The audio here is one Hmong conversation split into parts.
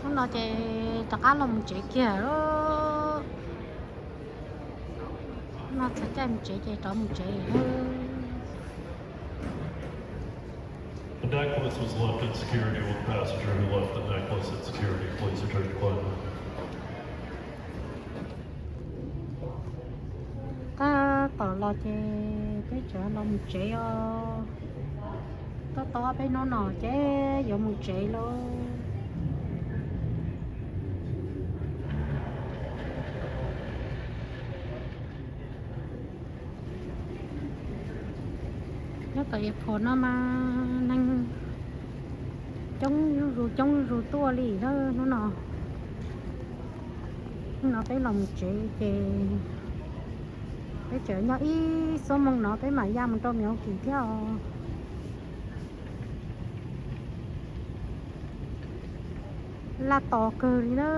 Hnub no ces rov qab los mus tsev kiag lawm. No txog caij mus tsev ces rov mus tsev. The necklace was left in security with passenger who left the necklace in security. Please return to climb. Tab tom los ces peb tseem los mus tsev os. Tab tom peb hnub no ces yuav mus tsev lauj. Nyob tom airport no mas neeg coob zuj zus coob zuj zus tuaj li na hnub no. Hnub no peb los mus tsev ces peb tseem nyob ib xuab moos no peb mam ya mus rau Milwaukee thiab os. Laj tos kawg li na.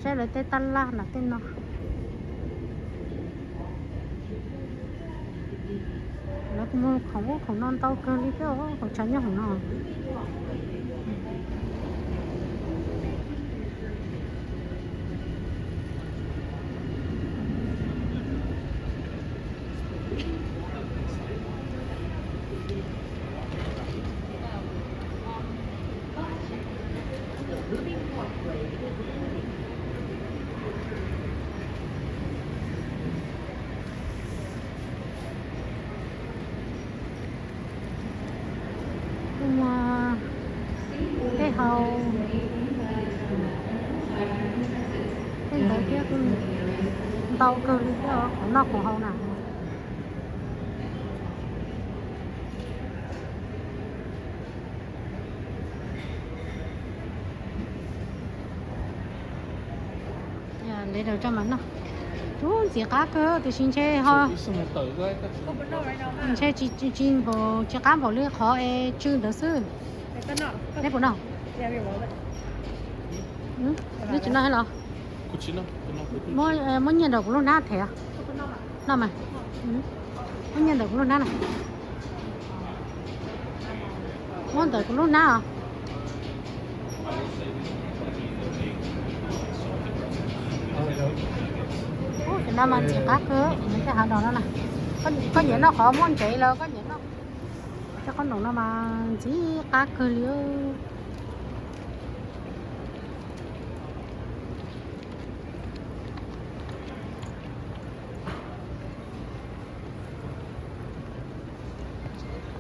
Saib lawv tej tab laj nram tej no. Lawv muag khoom ub khoom no ntau kawg li thiab, khoom tshav nyob hauv no. Kuj muaj tej hau, tej ntawd thiab, kuj ntau kawg li thiab, khoom noj khoom haus na. Li rau tso mas noj. Ub, ntxim qab kawg tiam sis ntshe ho, ntshe tsis npaum, tsis qab npaum li qhov es tsw ntawd xwb. Neb puas noj? Neb tsis noj los? Muab nyiaj ntawm kuv lub hnab them. Noj mas. Muab nyiaj ntawm kuv lub hnab na. Muab ntawm kuv lub hnab os. Ub, cov no mas ntxim qab kawg, nws tej hav dos no na. Koj nyiam noj qhov muaj ntsev los koj nyiam noj. Tej qhob noom no mas ntxim qab kawg li.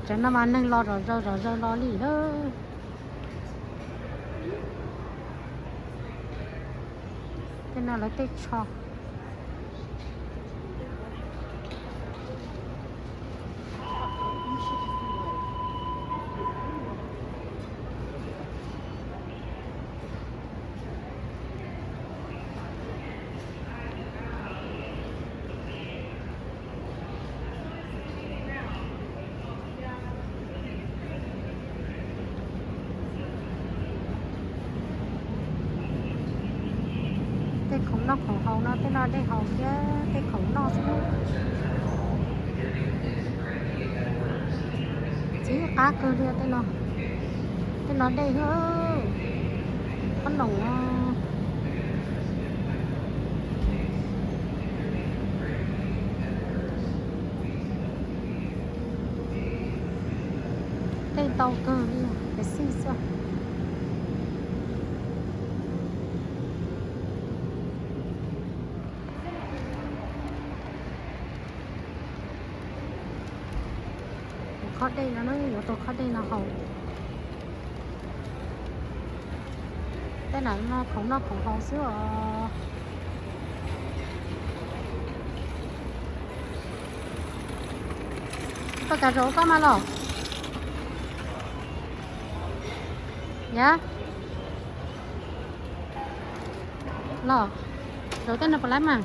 Cov no mas neeg los zom zaws zom zaws los li lawm. Tej no lawv tej tsho. Tej khoom noj khoom haus no, tej no dej haus thiab tej khoom noj xwb. Ntxim qab kawg li tej no. Tej no dej thiab, qhob noom no. Dej ntau kawg li, pes xij xwb. Khob dej no na, yuav tau khob dej no haus. Tej no khoom noj khoom haus xwb os. Koj kav zaum koj mas los. Yam, zaum tej no puas laib mas?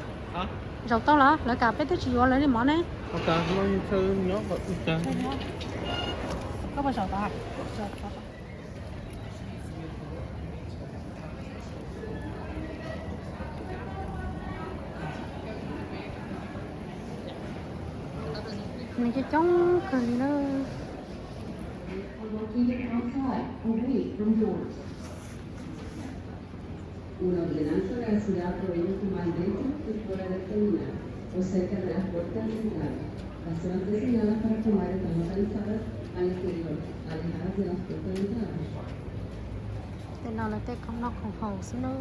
Zaum tau los lawv kam peb twb tsis yuav lawv li mov ne. Koj puas zaum tau? Neeg coob coob kawg li na. Una ordenanza de la ciudad prohíbe fumar dentro y fuera del terminal o cerca de las puertas de entrada. Las zonas designadas para fumar están localizadas al exterior, alejadas de las puertas de entrada. Tej no lawv tej khoom noj khoom haus xwb na.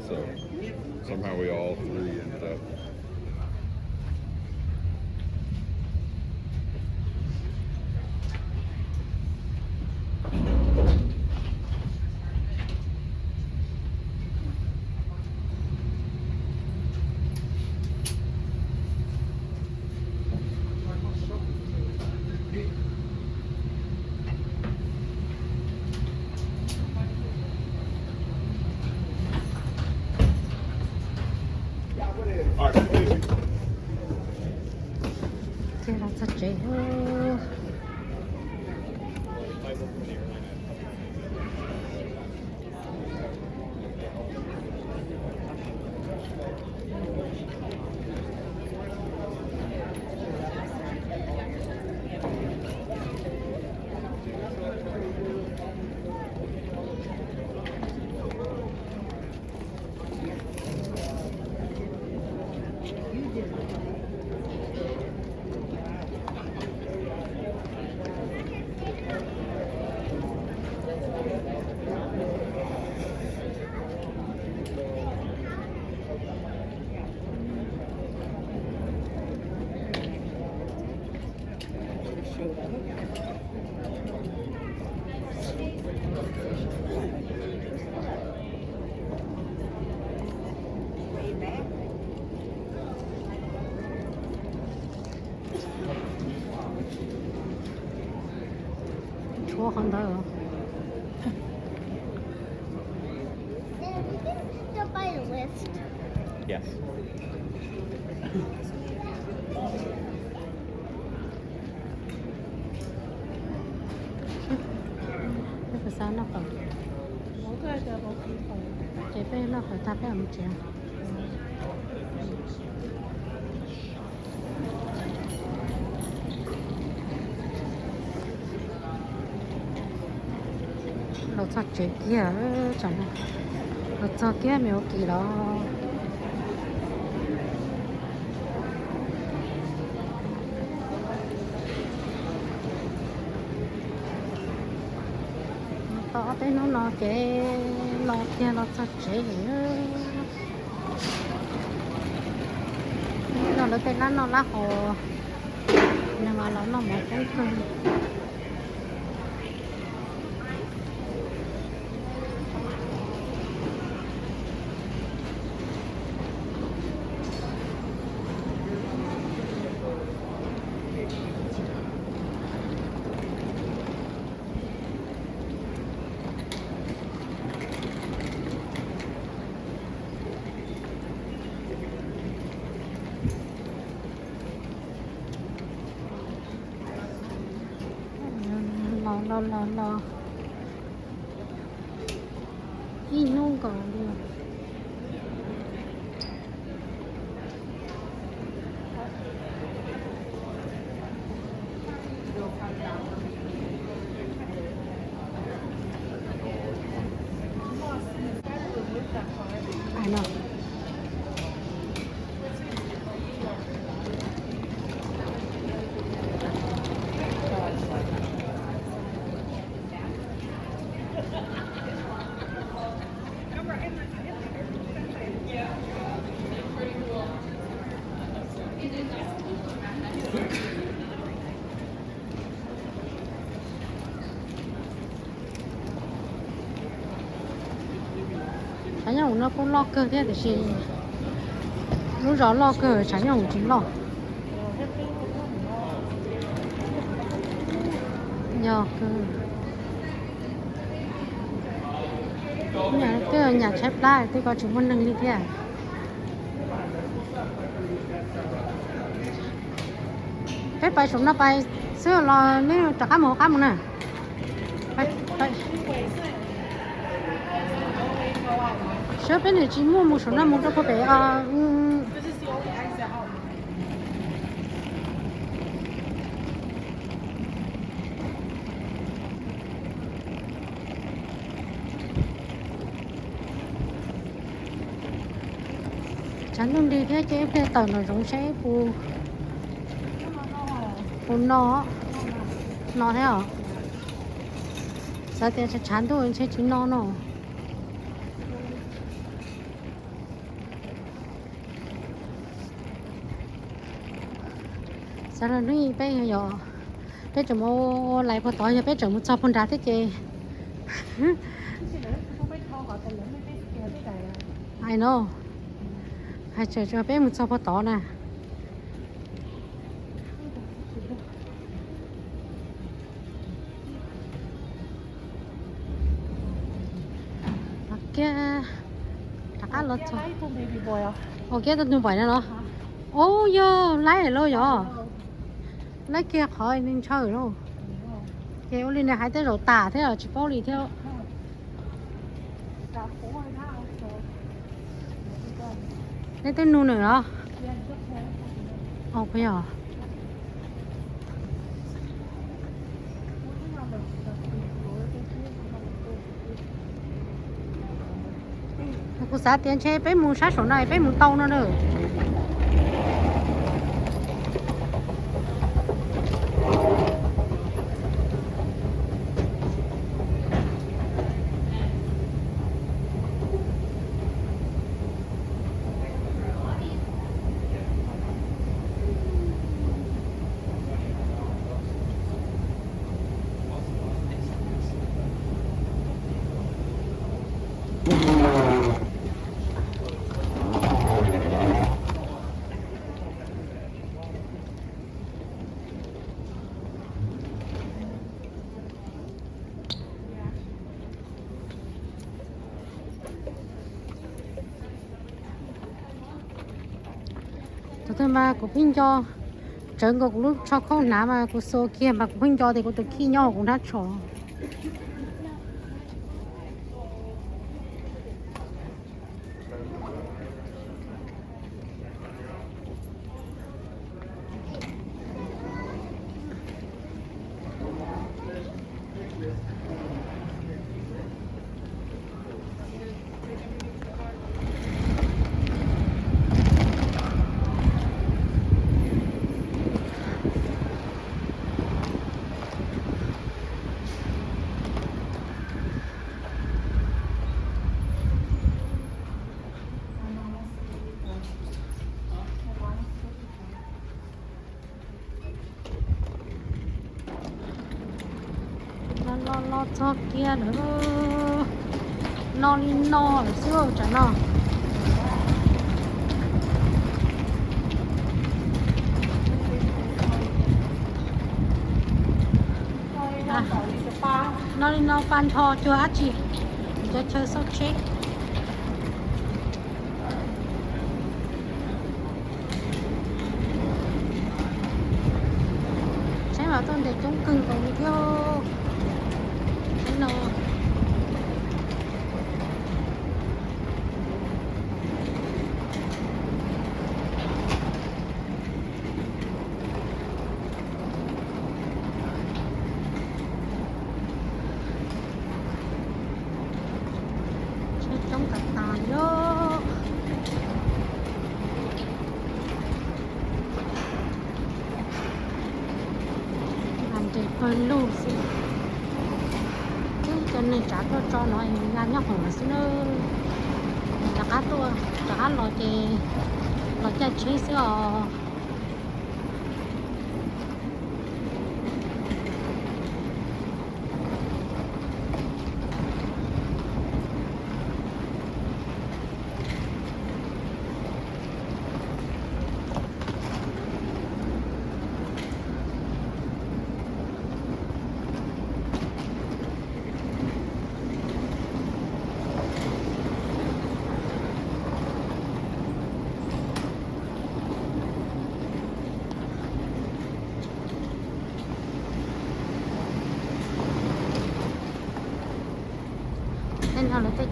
So somehow we all three ended up. Ces los txog tsev. Tshuav qhov ntawd. Yes. Peb puas xav noj qhauv? Ces peb noj qhauv tag peb mam mus tsev. Los txog tsev kiag, tsam no los txog kiag me ua ke los. Tau ob peb hnub no ces los kiag los txog tsev lawm. Hnub no lawv tej lab noj lab haus, nws mas los noj mov coob kawg. Los los los los ib hnub nkaus li. Tshav nyob hauv no kuj loj kawg thiab tiam sis lub zos loj kawg tshav nyob hauv tsis loj. Yog kawg. Twb nyam tshaib plab twb ko tsis muaj neeg li thiab. Peb pais saum no pais xwb los neb rov qab mus hauv qab mus na. Saib peb niam tsis muaj mus saum no mus rau puag pem. Tshav ntuj nrig thiab ces ib pliag tawm nraum zoov seb puas, puas no, no thiab os. Xav tias tshav ntuj ntshe tsis no no. Xav los hnub ib peb yog, peb tseem mus ua lais puag tod yog peb tseem mus txog puag nrad thiab ces. Ai no, hais tseem peb mus txog puag tod na. Kiag rov qab los txog. Ua kiag tau tus npaim no los. Ub, yog laib lawm yog. Laib kiag qhov ntshaw lauj. Ces ua li nws hais tej zaum tas thiab tsis paub li thiab. Neb twb nug nws los? Puas yog? Kuv xav tias ntshe peb mus sab saum no peb mus tau no na. Thaum twg mas kuv pheej nco, tsawv nkaus kuv lub tsho khaub hnav mas kuv xuas kiag mas kuv pheej nco tias kuv tus khij nyob hauv kuv hnab tsho. Los los txog kiag lawm, no li no lawm xwb tsam no. No li no pa nrho cuag dab tsi, cov chaw xauj tsheb. Tsheb mas tuaj ntes coob kawg nkaus li thiab. Tsheb no. Tsheb coob tas tas li. Nres pawg lug xwb. Twb cov neeg tsav tuaj tso no nqa nyob hauv lawm xwb na. Rov qab tuaj, rov qab los ces los caij tsheb xwb os.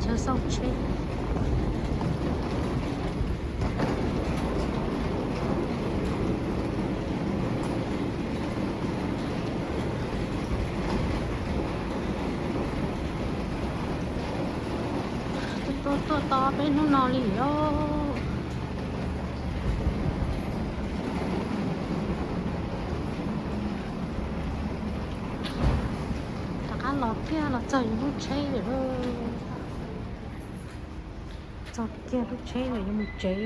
Chaw xauj tsheb. Tuaj tuaj tos peb hnub no li lauj. Rov qab los kiag los txog yus lub tsheb lawm lauj. Txog kiag lub tsheb lawm yuav mus tsev.